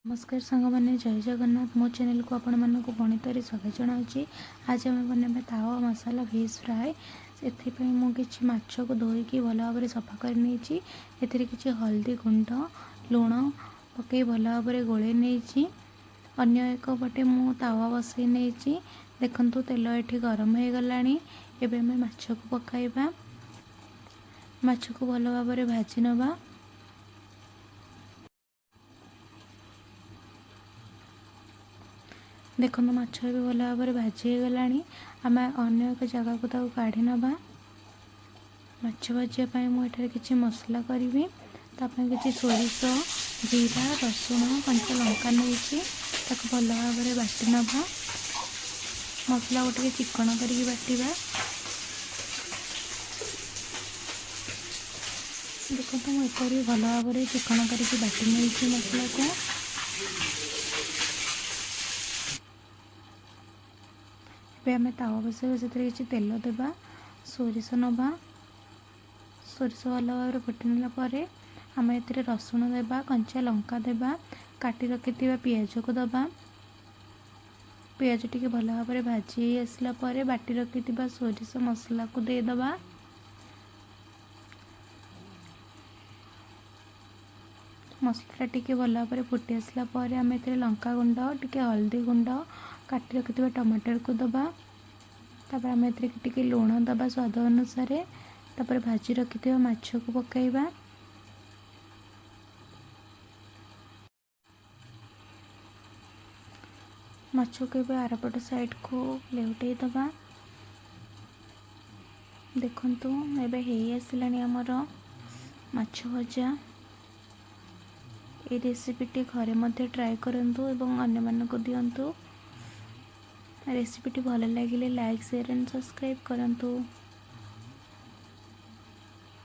ନମସ୍କାର ସାଙ୍ଗମାନେ, ଜୟ ଜଗନ୍ନାଥ। ମୋ ଚ୍ୟାନେଲକୁ ଆପଣମାନଙ୍କୁ ପୁଣି ଥରେ ସ୍ୱାଗତ ଜଣାଉଛି। ଆଜି ଆମେ ବନେଇବା ତାୱା ମସଲା ଫିସ୍ ଫ୍ରାଏ। ସେଥିପାଇଁ ମୁଁ କିଛି ମାଛକୁ ଧୋଇକି ଭଲ ଭାବରେ ସଫା କରି ନେଇଛି। ଏଥିରେ କିଛି ହଳଦୀ ଗୁଣ୍ଡ, ଲୁଣ ପକାଇ ଭଲ ଭାବରେ ଗୋଳେଇ ନେଇଛି। ଅନ୍ୟ ଏକ ପଟେ ମୁଁ ତାୱା ବସାଇ ନେଇଛି। ଦେଖନ୍ତୁ, ତେଲ ଏଠି ଗରମ ହୋଇଗଲାଣି। ଏବେ ଆମେ ମାଛକୁ ପକାଇବା। ମାଛକୁ ଭଲ ଭାବରେ ଭାଜି ନେବା। ଦେଖନ୍ତୁ, ମାଛ ଏବେ ଭଲ ଭାବରେ ଭାଜି ହେଇଗଲାଣି। ଆମେ ଅନ୍ୟ ଏକ ଜାଗାକୁ ତାକୁ କାଢ଼ି ନେବା। ମାଛ ଭାଜିବା ପାଇଁ ମୁଁ ଏଠାରେ କିଛି ମସଲା କରିବି। ତା ପାଇଁ କିଛି ସୋରିଷ, ଜିରା, ରସୁଣ, କଞ୍ଚା ଲଙ୍କା ନେଇଛି। ତାକୁ ଭଲ ଭାବରେ ବାଟି ନେବା। ମସଲାକୁ ଟିକେ ଚିକଣ କରିକି ବାଟିବା। ଦେଖନ୍ତୁ, ମୁଁ ଏପରି ଭଲ ଭାବରେ ଚିକଣ କରିକି ବାଟି ନେଇଛି ମସଲାକୁ। ଏବେ ଆମେ ତାୱା ବସାଇବା। ସେଥିରେ କିଛି ତେଲ ଦେବା, ସୋରିଷ ନେବା। ସୋରିଷ ଭଲ ଭାବରେ ଫୁଟି ନେଲା ପରେ ଆମେ ଏଥିରେ ରସୁଣ ଦେବା, କଞ୍ଚା ଲଙ୍କା ଦେବା, କାଟି ରଖିଥିବା ପିଆଜକୁ ଦେବା। ପିଆଜ ଟିକେ ଭଲ ଭାବରେ ଭାଜି ହେଇ ଆସିଲା ପରେ ବାଟି ରଖିଥିବା ସୋରିଷ ମସଲାକୁ ଦେଇଦେବା। ମସଲାଟା ଟିକେ ଭଲ ଭାବରେ ଫୁଟି ଆସିଲା ପରେ ଆମେ ଏଥିରେ ଲଙ୍କା ଗୁଣ୍ଡ, ଟିକେ ହଳଦୀ ଗୁଣ୍ଡ, କାଟି ରଖିଥିବା ଟମାଟରକୁ ଦେବା। ତାପରେ ଆମେ ଏଥିରେ ଟିକେ ଲୁଣ ଦେବା ସ୍ୱାଦ ଅନୁସାରେ। ତାପରେ ଭାଜି ରଖିଥିବା ମାଛକୁ ପକାଇବା। ମାଛକୁ ଏବେ ଆରପଟ ସାଇଡ଼କୁ ଲେଉଟେଇ ଦେବା। ଦେଖନ୍ତୁ, ଏବେ ହେଇ ଆସିଲାଣି ଆମର ମାଛ ଭଜା। ଏଇ ରେସିପିଟି ଘରେ ମଧ୍ୟ ଟ୍ରାଏ କରନ୍ତୁ ଏବଂ ଅନ୍ୟମାନଙ୍କୁ ଦିଅନ୍ତୁ। ରେସିପିଟି ଭଲ ଲାଗିଲେ ଲାଇକ୍, ସେୟାର ଆଣ୍ଡ ସବସ୍କ୍ରାଇବ୍ କରନ୍ତୁ।